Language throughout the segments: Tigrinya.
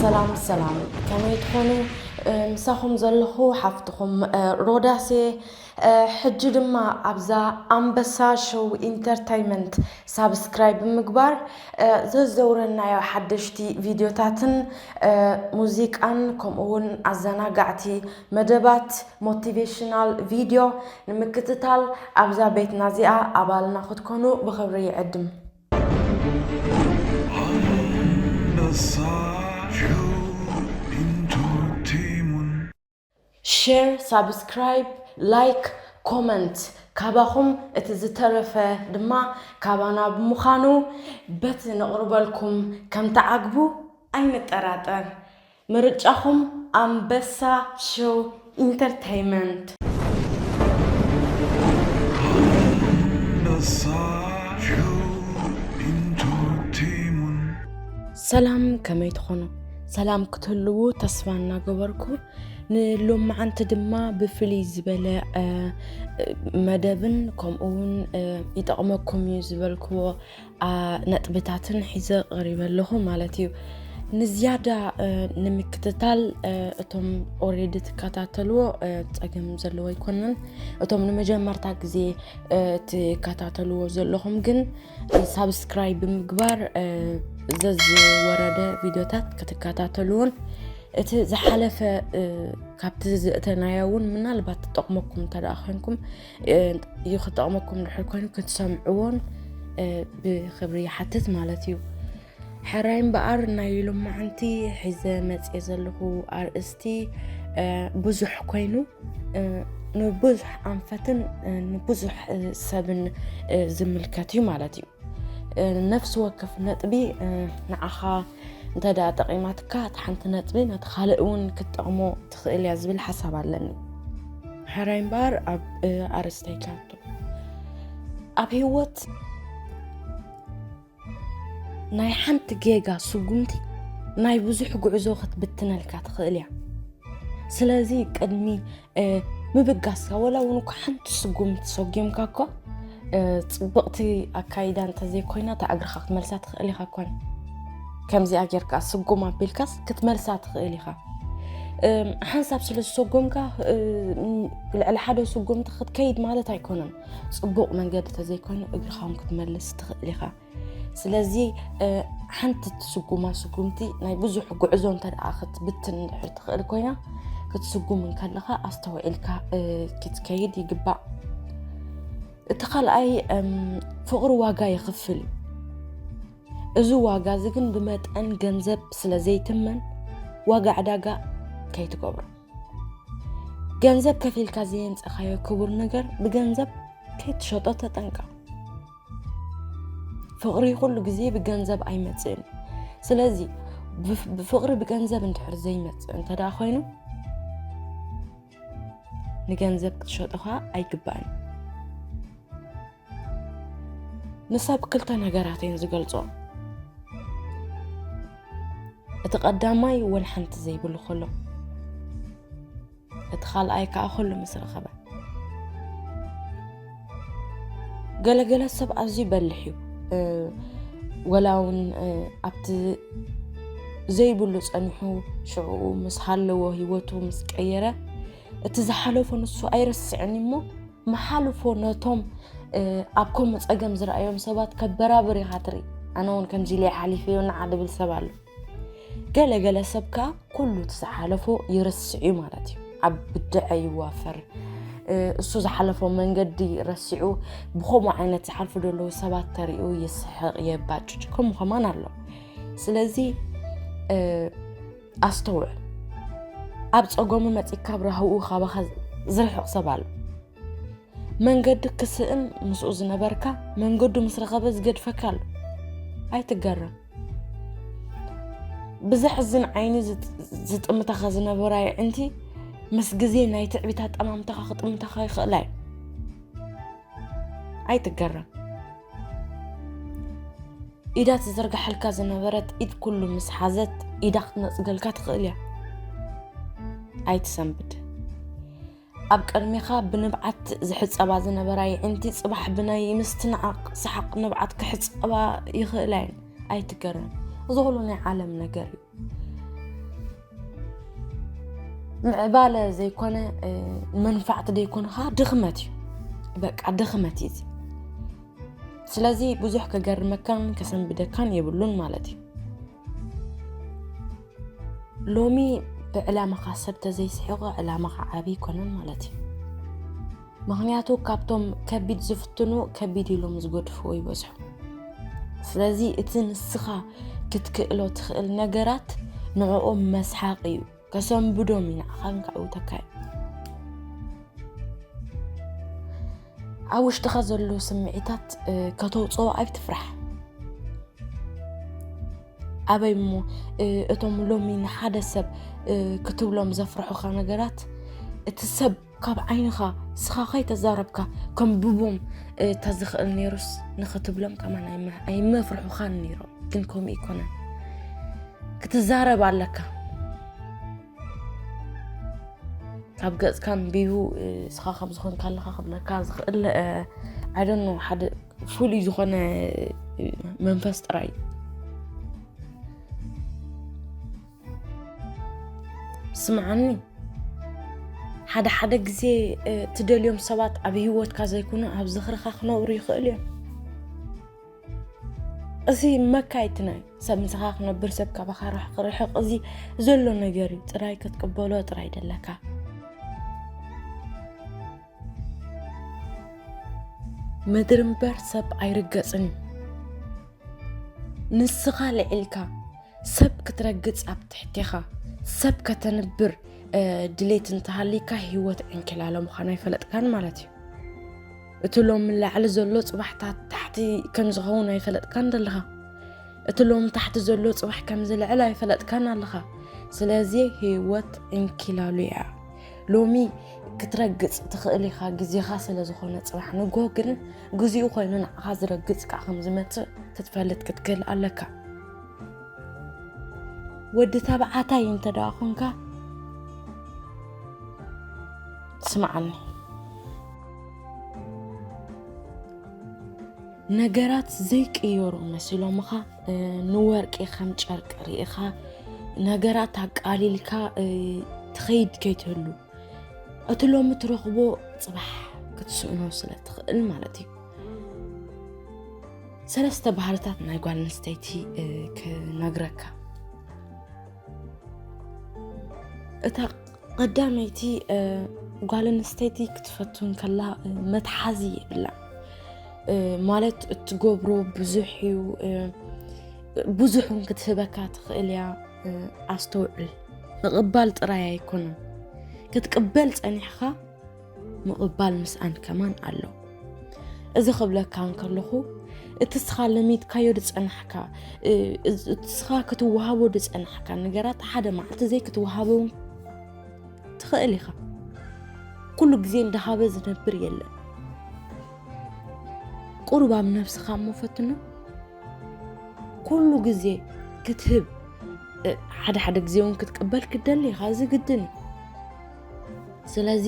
ሰላም ሰላም፣ ከመይ ትኾኑ? እ፣ ምሳኹም ዘለኹ ሓፍትኹም፣ እ፣ ሮዳስ እየ። እ፣ ሕጂ ድማ ኣብዛ ኣንበሳ ሾው ኢንተርተይመንት ሳብስክራይብ ብምግባር፣ እ፣ ዘዘውረናዮ ሓደሽቲ ቪድዮታትን፣ እ፣ ሙዚቃን ከምኡ እውን ኣዘናጋዕቲ መደባት፣ ሞቲቬሽናል ቪድዮ ንምክትታል ኣብዛ ቤትና እዚኣ ኣባልና ክትኮኑ ብኽብሪ ይዕድም። ሸር፣ ሳብስክራይብ፣ ላይክ፣ ኮመንት ካባኹም፣ እቲ ዝተረፈ ድማ ካባና ብምዃኑ በቲ ነቕርበልኩም ከም ትዓግቡ ኣይንጠራጠር። ምርጫኹም ኣንበሳ ሾው ኢንተርተይመንት። ሰላም፣ ከመይ ትኾኑ? ሰላም ክትህልዉ ተስፋ እናገበርኩ፣ ንሎማዓንቲ ድማ ብፍልይ ዝበለ፣ እ፣ መደብን ከምኡ እውን፣ እ፣ ይጠቕመኩም እዩ ዝበልክዎ፣ አ፣ ነጥብታትን ሒዘ ቀሪበ ኣለኹ ማለት እዩ። ንዝያዳ፣ እ፣ ንምክትታል፣ እ፣ እቶም ኦልሬዲ ትከታተልዎ፣ እ፣ ጸገም ዘለዎ ኣይኮነን። እቶም ንመጀመርታ ግዜ፣ እ፣ ትከታተልዎ ዘለኹም ግን ሳብስክራይብ ብምግባር፣ እ፣ ዘዝወረደ ቪድዮታት ክትከታተልዎን እቲ ዝሓለፈ፣ እ፣ ካብቲ ዘእተናዮ እውን ምናልባት ትጠቕመኩም እንተ ደኣ ኮይንኩም፣ እ፣ ይኽጠቕመኩም ድሕር ኮይኑ ክትሰምዕዎን፣ እ፣ ብኽብሪ ይሓትት ማለት እዩ። ሕራይ እምበኣር ናይ ሎማዓንቲ ሒዘ መጽየ ዘለኹ ኣርእስቲ፣ እ፣ ብዙሕ ኮይኑ፣ እ፣ ንብዙሕ ኣንፈትን፣ እ፣ ንብዙሕ፣ እ፣ ሰብን፣ እ፣ ዝምልከት እዩ ማለት እዩ። እ፣ ነፍሲ ወከፍ ነጥቢ፣ እ፣ ንዓኻ እንተ ደኣ ጠቒማትካ፣ እቲ ሓንቲ ነጥቢ ነቲ ካልእ እውን ክትጠቕሞ ትኽእል እያ ዝብል ሓሳብ ኣለኒ። ሕራይ እምበኣር ኣብ፣ እ፣ ኣርእስተይ ክኣቱ። ኣብ ህይወት ናይ ሓንቲ ጌጋ ስጉምቲ ናይ ብዙሕ ጉዕዞ ክትብትነልካ ትኽእል እያ። ስለዚ ቅድሚ፣ እ፣ ምብጋስካ፣ ወላ እውን እኳ ሓንቲ ስጉምቲ ሰጒምካ እኳ፣ እ፣ ጽብቕቲ ኣካይዳ እንተዘይኮይና፣ እታ እግርኻ ክትመልሳ ትኽእል ኢኻ እኳ። ከምዚኣ ጌርካ ስጉም ኣቢልካስ ክትመልሳ ትኽእል ኢኻ። እም፣ ሓንሳብ ስለ ዝሰጎምካ፣ እ፣ ልዕሊ ሓደ ስጉምቲ ክትከይድ ማለት ኣይኮነን። ጽቡቕ መንገዲ እንተዘይኮይኑ እግርኻ እውን ክትመልስ ትኽእል ኢኻ። ስለዚ፣ እ፣ ሓንቲ ትስጉማ ስጉምቲ ናይ ብዙሕ ጉዕዞ እንተ ደኣ ክትብትን እንድሕር ትኽእል ኮይና፣ ክትስጉም እንከለኻ ኣስተውዒልካ፣ እ፣ ክትከይድ ይግባእ። እቲ ካልኣይ፣ እም፣ ፍቕሪ ዋጋ የኽፍል እዩ። እዚ ዋጋ እዚ ግን ብመጠን ገንዘብ ስለ ዘይትመን፣ ዋጋ ዕዳጋ ከይትገብሮ። ገንዘብ ከፊልካ ዘየምጸኻዮ ክቡር ነገር ብገንዘብ ከይትሸጦ ተጠንቀቕ። ፍቕሪ ኩሉ ግዜ ብገንዘብ ኣይመጽእን። ስለዚ ብፍ-፣ ብፍቕሪ ብገንዘብ እንድሕር ዘይመጽእ እንተ ደኣ ኮይኑ፣ ንገንዘብ ክትሸጦ ኸኣ ኣይግባእን። ንሰብ ክልተ ነገራት እየን ዝገልጾ። እቲ ቀዳማይ ወላ ሓንቲ ዘይብሉ ከሎ፣ እቲ ካልኣይ ከኣ ኩሉ ምስ ረኸበ። ገለገለ ሰብ ኣዝዩ በልሕ እዩ። እ፣ ወላ እውን፣ እ፣ ኣብቲ ዘይብሉ ጸኒሑ ሽዕኡ ምስ ሃለዎ ህይወቱ ምስ ቀየረ፣ እቲ ዝሓለፎ ንሱ ኣይረስዕን እሞ፣ መሓልፎ ነቶም፣ እ፣ ኣብ ከምኡ ጸገም ዝረኣዮም ሰባት ከበራብር ኢኻ ትርኢ። ኣነ እውን ከምዚ ኢለ ሓሊፈዮ ንዓ ድብል ሰብ ኣሎ። ገለ ገለ ሰብ ከኣ ኩሉ እቲ ዝሓለፎ ይርስዕ እዩ ማለት እዩ። ኣብ ብድዐ ይዋፈር። እ፣ እሱ ዝሓለፎ መንገዲ ረሲዑ ብኸምኡ ዓይነት ዝሓልፉ ዘለዉ ሰባት ተሪኡ ይስሕቕ፣ የባጭጭ፣ ከምኡ ከማን ኣሎ። ስለዚ፣ እ፣ ኣስተውዕል። ኣብ ጸገሙ መጺእካ ኣብ ራህኡ ካባኻ ዝርሕቕ ሰብ ኣሎ። መንገዲ ክስእን ምስኡ ዝነበርካ መንገዱ ምስ ረኸበ ዝገድፈካ ኣሎ። ኣይትገረም። ብዘሕዝን ዓይኒ ዝጥ-፣ ዝጥምተኻ ዝነበረ ኣዕንቲ ምስ ግዜ ናይ ትዕቢት ኣጠማምታኻ ክጥምተኻ ይኽእላ እዩ። ኣይትገረም። ኢዳ ትዝርግሓልካ ዝነበረት ኢድ ኩሉ ምስ ሓዘት ኢዳ ክትነጽገልካ ትኽእል እያ። ኣይትሰንብድ። ኣብ ቅድሜኻ ብንብዓት ዝሕጸባ ዝነበራ የዕንቲ ጽባሕ ብናይ ምስትንዓቕ ሰሓቕ ንብዓት ክሕጸባ ይኽእላ እየን። ኣይትገረም። እዚ ኩሉ ናይ ዓለም ነገር እዩ። ምዕባለ ዘይኮነ፣ እ፣ መንፋዕቲ ዘይኮነ ኸዓ ድኽመት እዩ። በቃ ድኽመት እዩ እዚ። ስለዚ ብዙሕ ከገርመካን ከሰንብደካን የብሉን ማለት እዩ። ሎሚ ብዕላማኻ ሰብ ተዘይስሒቑ ዕላማኻ ዓብዪ ይኮነን ማለት እዩ። ምኽንያቱ ካብቶም ከቢድ ዝፍትኑ ከቢድ ኢሎም ዝገድፍዎ ይበዝሑ። ስለዚ እቲ ንስኻ ክትክእሎ ትኽእል ነገራት ንዕኦም መስሓቕ እዩ። ከሰንብዶም እዩ፣ ንዓኻን ከዕውተካ እዩ። ኣብ ውሽጥኻ ዘሎ ስምዒታት፣ እ፣ ከተውፅኦ ኣይትፍራሕ። ኣበይ እሞ፣ እ፣ እቶም ሎሚ ንሓደ ሰብ፣ እ፣ ክትብሎም ዘፍርሑኻ ነገራት፣ እቲ ሰብ ካብ ዓይንኻ ስኻ ከይተዛረብካ ከንብቦም፣ እ፣ ተዝኽእል ነይሩስ ንኽትብሎም ከማን ኣይመ-፣ ኣይመፍርሑኻን ነይሮም። ግን ከምኡ ይኮነን። ክትዛረብ ኣለካ። ካብ ገጽካ ኣንቢቡ፣ እ፣ ስኻ ከም ዝኾንካ ኣለኻ ክብለካ ዝኽእል፣ እ፣ I don't know፣ ሓደ ፍሉይ ዝኾነ፣ እ፣ መንፈስ ጥራይ። ስምዓኒ፣ ሓደ ሓደ ግዜ፣ እ፣ ትደልዮም ሰባት ኣብ ህይወትካ ዘይኮኑ ኣብ ዝኽርኻ ክነብሩ ይኽእሉ እዮም። እዚ መካይትና እዩ። ሰብ ምሳኻ ክነብር፣ ሰብ ካባኻ ርሕ-፣ ክርሕቕ፣ እዚ ዘሎ ነገር እዩ። ጥራይ ክትቅበሎ ጥራይ ደለካ። ምድሪ እምበር ሰብ ኣይርገጽን እዩ። ንስኻ ልዒልካ ሰብ ክትረግጽ ኣብ ትሕቴኻ ሰብ ከተንብር፣ እ፣ ድሌት እንተሃሊካ ህይወት ዕንኪላሎ ምዃኑ ኣይፈለጥካን ማለት እዩ። እቲ ሎም ላዕሊ ዘሎ ጽባሕታት ታሕቲ ከም ዝኸውን ኣይፈለጥካን ደለኻ። እቲ ሎም ታሕቲ ዘሎ ጽባሕ ከም ዝልዕል ኣይፈለጥካን ኣለኻ። ስለዚ ህይወት ዕንኪላሉ እያ። ሎሚ ክትረግጽ ትኽእል ኢኻ፣ ግዜኻ ስለ ዝኾነ። ጽባሕ ንግሆ ግን ግዜኡ ኮይኑ ንዓኻ ዝረግጽ ከኣ ከም ዝመጽእ ክትፈልጥ ክትክእል ኣለካ። ወዲ ተባዕታይ እንተ ደኣ ኾንካ፣ ስምዓኒ። ነገራት ዘይቅየሩ መሲሎምኻ፣ እ፣ ንወርቂ ከም ጨርቂ ርኢኻ፣ ነገራት ኣቃሊልካ፣ እ፣ ትኸይድ ከይትህሉ፣ እቲ ሎሚ ትረኽቦ ጽባሕ ክትስእኖ ስለ ትኽእል ማለት እዩ። ሰለስተ ባህርታት ናይ ጓል ኣንስተይቲ፣ እ፣ ክነግረካ። እታ ቀዳመይቲ፣ እ፣ ጓል ኣንስተይቲ ክትፈቱ እንከላ፣ እ፣ መትሓዚ የብላን። እ፣ ማለት እትገብሮ ብዙሕ እዩ፣ እ፣ ብዙሕ እውን ክትህበካ ትኽእል እያ። እ፣ ኣስተውዕል። ምቕባል ጥራይ ኣይኮነን። ክትቅበል ጸኒሕካ ምቕባል ምስኣን ከማን ኣሎ። እዚ ክብለካ እንከለኹ፣ እቲ ስኻ ለሚድካዮ ዝጸናሕካ፣ እ፣ እዚ፣ እቲ ስኻ ክትወሃቦ ዝጸናሕካ ነገራት ሓደ መዓልቲ ዘይክትወሃቦ እውን ትኽእል ኢኻ። ኩሉ ግዜ እንዳሃበ ዝነብር የለን። ቁሩብ ኣብ ነብስኻ እሞ ፈትኖ። ኩሉ ግዜ ክትህብ፣ እ፣ ሓደ ሓደ ግዜ እውን ክትቅበል ክደሊ ኢኻ። እዚ ግድን እዩ። ስለዚ፣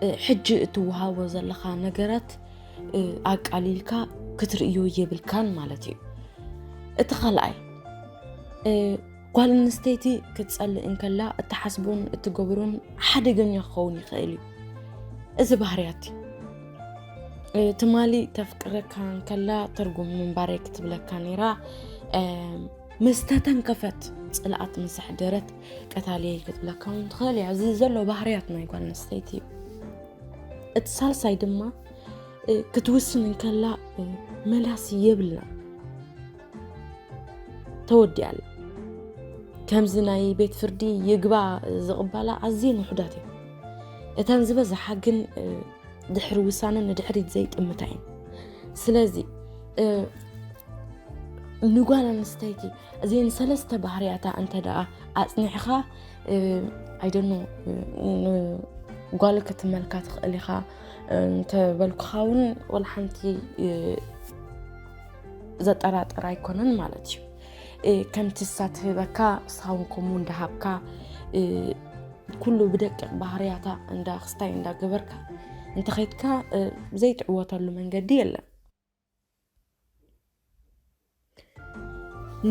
እ፣ ሕጂ እትወሃቦ ዘለኻ ነገራት፣ እ፣ ኣቃሊልካ ክትርእዮ የብልካን ማለት እዩ። እቲ ካልኣይ፣ እ፣ ጓል ኣንስተይቲ ክትጸልእ እንከላ እትሓስቦን እትገብሮን ሓደገኛ ክኸውን ይኽእል እዩ። እዚ ባህርያት እዩ። እ፣ ትማሊ ተፍቅረካ እንከላ ትርጉም ምንባረይ ክትብለካ ነይራ። እ፣ ምስ ተተንከፈት ጽልኣት ምስ ኣሕደረት ቀታልየይ ክትብለካ እውን ትኽእል እያ። እዚ ዘሎ ባህርያት ናይ ጓል ኣንስተይቲ እዩ። እቲ ሳልሳይ ድማ፣ እ፣ ክትውስን እንከላ፣ እ፣ መላሲ የብላን። ተወዲኣላ። ከምዚ ናይ ቤት ፍርዲ ይግባ ዝቕበላ ኣዝየን ውሑዳት እየን። እተን ዝበዝሓ ግን፣ እ፣ ድሕሪ ውሳነ ንድሕሪት ዘይጥምታ እየን። ስለዚ፣ እ፣ ንጓል ኣንስተይቲ እዘን ሰለስተ ባህርያታ እንተ ደኣ ኣጽኒዕኻ፣ እ፣ I don't know፣ እ፣ ን-፣ ጓል ክትመልካ ትኽእል ኢኻ፣ እ፣ እንተ በልኩኻ እውን ወላ ሓንቲ፣ እ፣ ዘጠራጥር ኣይኮነን ማለት እዩ። እ፣ ከምቲ እሳ ትህበካ፣ ንስኻ እውን ከምኡ እንዳሃብካ፣ እ፣ ኩሉ ብደቂቕ ባህርያታ እንዳ ክስታይ እንዳገበርካ እንተኸይድካ፣ እ፣ ዘይትዕወተሉ መንገዲ የለን።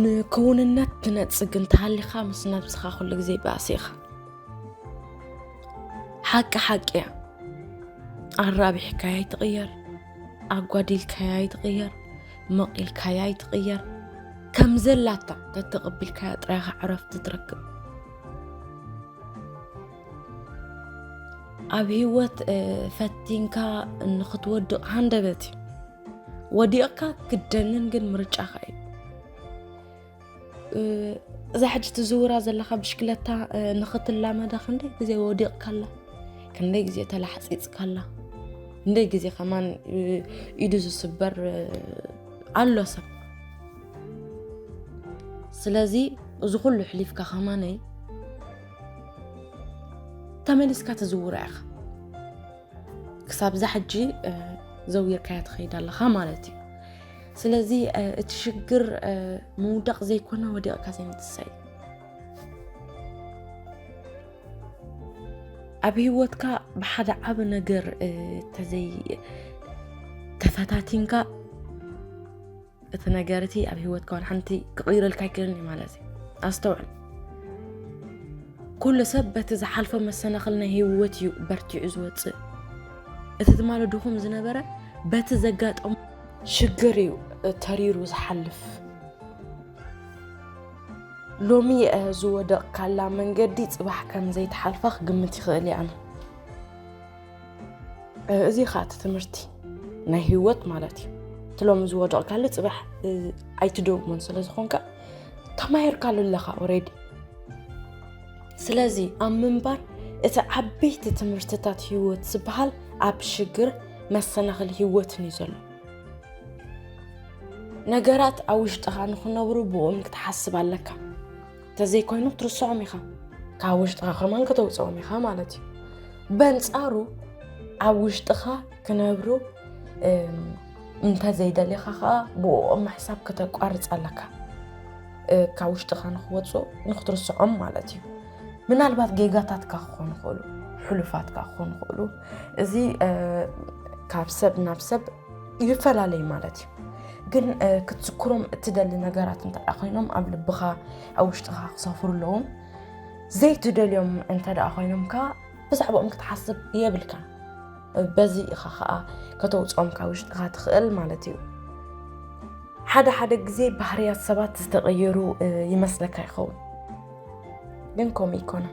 ንክውንነት ትነጽግ እንተሃሊኻ፣ ምስ ነብስኻ ኩሉ ግዜ ባእሲ ኢኻ። ሓቂ ሓቂ እያ። ኣራቢሕካያ ኣይትቕየር፣ ኣጓዲልካያ ኣይትቕየር፣ መቒልካያ ኣይትቕየር። ከም ዘላታ ተተቐቢልካያ ጥራይ ኢኻ ዕረፍቲ ትረክብ። ኣብ ህይወት፣ እ፣ ፈቲንካ ንኽትወድቕ ሃንደበት እዩ። ወዲቕካ ክደንን ግን ምርጫኻ እዩ። እ፣ እዛ ሕጂ ትዝውራ ዘለኻ ብሽክለታ፣ እ፣ ንኽትላመዳ ክንደይ ግዜ ወዲቕካላ፣ ክንደይ ግዜ ተላሕጺጽካላ፣ ክንደይ ግዜ ከማን፣ እ፣ ኢዱ ዝስበር፣ እ፣ ኣሎ ሰብ። ስለዚ እዚ ኩሉ ሕሊፍካ ከማነይ ተመሊስካ ትዝውራ ኢኻ። ክሳብ እዛ ሕጂ፣ እ፣ ዘዊርካያ ትኸይድ ኣለኻ ማለት እዩ። ስለዚ፣ እ፣ እቲ ሽግር፣ እ፣ ምውዳቕ ዘይኮነ ወዲቕካ ዘይምትሳይ። ኣብ ህይወትካ ብሓደ ዓቢ ነገር፣ እ፣ ተዘይ-፣ ተፈታቲንካ እቲ ነገር እቲ ኣብ ህይወትካ ዋላ ሓንቲ ክቕይረልካ ኣይክእልን እዩ ማለት እዩ። ኣስተውዕል። ኩሉ ሰብ በቲ ዝሓልፎ መሰናኽል ናይ ህይወት እዩ በርቲዑ ዝወጽእ። እቲ ትማሊ ድኹም ዝነበረ በቲ ዘጋጠሙ ሽግር እዩ ተሪሩ ዝሓልፍ። ሎሚ፣ እ፣ ዝወደቕካላ መንገዲ ጽባሕ ከም ዘይትሓልፋ ክግምት ይኽእል እየ ኣነ። እ፣ እዚ ኸኣ እቲ ትምህርቲ ናይ ህይወት ማለት እዩ። እቲ ሎሚ ዝወደቕካሉ ጽባሕ፣ እ፣ ኣይትደግሞን ስለ ዝኾንካ ተማሂርካሉ ኣለኻ ኦሬዲ። ስለዚ ኣብ ምንባር እቲ ዓበይቲ ትምህርትታት ህይወት ዝበሃል ኣብ ሽግር መሰናኽል ህይወትን እዩ ዘሎ። ነገራት ኣብ ውሽጥኻ ንኽነብሩ ብእኦም ክትሓስብ ኣለካ። እንተዘይኮይኑ ክትርስዖም ኢኻ። ካብ ውሽጥኻ ከማን ከተውፅኦም ኢኻ ማለት እዩ። በንጻሩ ኣብ ውሽጥኻ ክነብሩ፣ እም፣ እንተዘይደሊኻ ኸዓ ብእኦም ምሕሳብ ከተቋርጽ ኣለካ። እ፣ ካብ ውሽጥኻ ንኽወፁ ንክትርስዖም ማለት እዩ። ምናልባት ጌጋታትካ ክኾኑ ይኽእሉ፣ ሕሉፋትካ ክኾኑ ይኽእሉ። እዚ፣ እ፣ ካብ ሰብ ናብ ሰብ ይፈላለይ ማለት እዩ። ግን፣ እ፣ ክትዝክሮም እትደሊ ነገራት እንተ ደኣ ኮይኖም ኣብ ልብኻ፣ ኣብ ውሽጥኻ ክሰፍሩ ኣለዎም። ዘይትደልዮም እንተ ደኣ ኮይኖም ከኣ ብዛዕባኦም ክትሓስብ የብልካን። በዚ ኢኻ ኸኣ ከተውጽኦም ካብ ውሽጥኻ ትኽእል ማለት እዩ። ሓደ ሓደ ግዜ ባህርያት ሰባት ዝተቐየሩ፣ እ፣ ይመስለካ ይኸውን። ግን ከምኡ ይኮነ።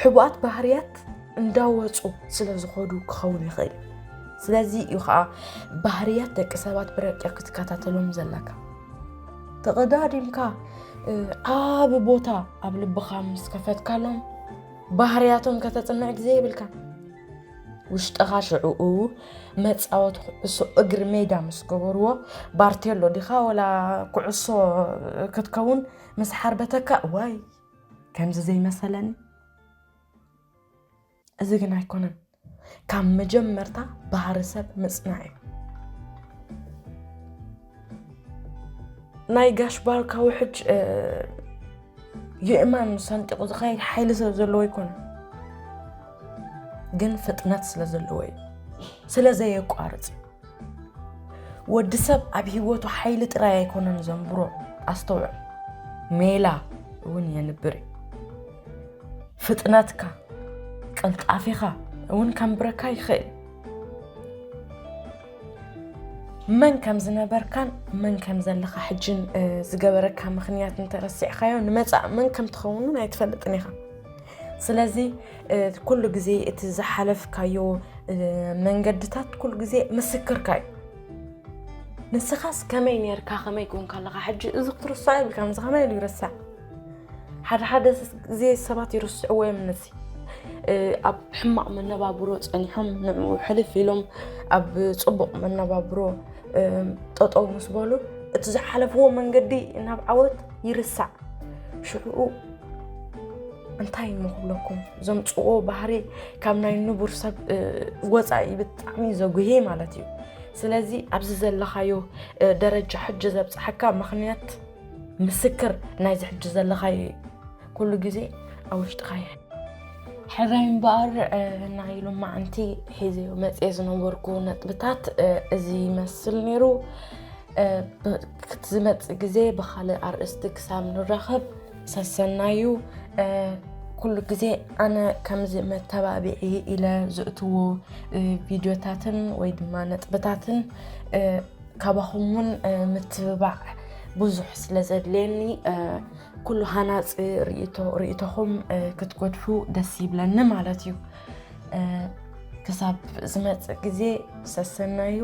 ሕቡኣት ባህርያት እንዳወጹ ስለ ዝኸዱ ክኸውን ይኽእል። ስለዚ እዩ ኸኣ ባህርያት ደቂ ሰባት ብረቂቕ ክትከታተሎም ዘለካ። ተቐዳዲምካ፣ እ፣ ዓቢ ቦታ ኣብ ልብኻ ምስ ከፈትካሎም፣ ባህርያቶም ከተጽንዕ ግዜ የብልካን። ውሽጥኻ ሽዕኡ መጻወቲ ኩዕሶ እግሪ ሜዳ ምስ ገበርዎ፣ ባርቴሎ ዲኻ ወላ ኩዕሶ ክትከውን ምስ ሓርበተካ፣ ዋይ፣ ከምዚ ዘይመሰለኒ። እዚ ግን ኣይኮነን። ካብ መጀመርታ ባህሪ ሰብ ምጽናዕ እዩ። ናይ ጋሽ ባርካ ውሕጅ፣ እ፣ የእማን ሰንጢቑ ዝኸይድ ሓይሊ ስለ ዘለዎ ኣይኮነን፣ ግን ፍጥነት ስለ ዘለዎ እዩ። ስለ ዘየቋርጽ። ወዲ ሰብ ኣብ ህይወቱ ሓይሊ ጥራይ ኣይኮነን ዘንብሮ፣ ኣስተውዕል። ሜላ እውን የንብር እዩ። ፍጥነትካ፣ ቅልጣፌኻ እውን ከንብረካ ይኽእል። መን ከም ዝነበርካን መን ከም ዘለኻ ሕጅን፣ እ፣ ዝገበረካ ምኽንያት እንተረሲዕካዮ፣ ንመጻእ መን ከም ትኸውን እውን ኣይትፈልጥን ኢኻ። ስለዚ፣ እ፣ ኩሉ ግዜ እቲ ዝሓለፍካዮ፣ እ፣ መንገድታት ኩሉ ግዜ ምስክርካ እዩ። ንስኻስ ከመይ ኔርካ፣ ከመይ ኮንካ ኣለኻ? ሕጂ እዚ ክትርስዖ የብልካን፣ እዚ ከመይ ኢሉ ይርሳዕ? ሓደ ሓደ ግዜ ሰባት ይርስዕዎ እዮም ነዚ። እ፣ ኣብ ሕማቕ መነባብሮ ጸኒሖም ንዕኡ ሕልፍ ኢሎም ኣብ ጽቡቕ መነባብሮ፣ እ፣ ጠጠው ምስ በሉ፣ እቲ ዝሓለፍዎ መንገዲ ናብ ዓወት ይርሳዕ። ሽዑ እንታይ እሞ ክብለኩም፣ ዘምጽእዎ ባህሪ ካብ ናይ ንቡር ሰብ፣ እ፣ ወጻኢ ብጣዕሚ ዘጉህየ ማለት እዩ። ስለዚ ኣብዚ ዘለኻዮ፣ እ፣ ደረጃ ሕጂ ዘብጽሓካ ምኽንያት፣ ምስክር ናይዚ ሕጂ ዘለኻዮ እዩ። ኩሉ ግዜ ኣብ ውሽጥኻ ይሕ-፣ ሕራይ እምበኣር፣ እ፣ ናይ ሎማዓንቲ ሒዘዮ መጽየ ዝነበርኩ ነጥብታት፣ እ፣ እዚ ይመስል ነይሩ። እ፣ ብ-፣ ክት ዝመጽእ ግዜ ብኻልእ ኣርእስቲ ክሳብ ንራኸብ ሰሰናዩ። እ፣ ኩሉ ግዜ ኣነ ከምዚ መተባብዒ ኢለ ዝእትዎ ቪድዮታትን ወይ ድማ ነጥብታትን ካባኹም እውን ምትብባዕ ብዙሕ ስለ ዘድልየኒ ኩሉ ሃናፂ ርእይቶኹም ክትገድፉ ደስ ይብለኒ ማለት እዩ። ክሳብ ዝመፅእ ግዜ ሰሰናዩ።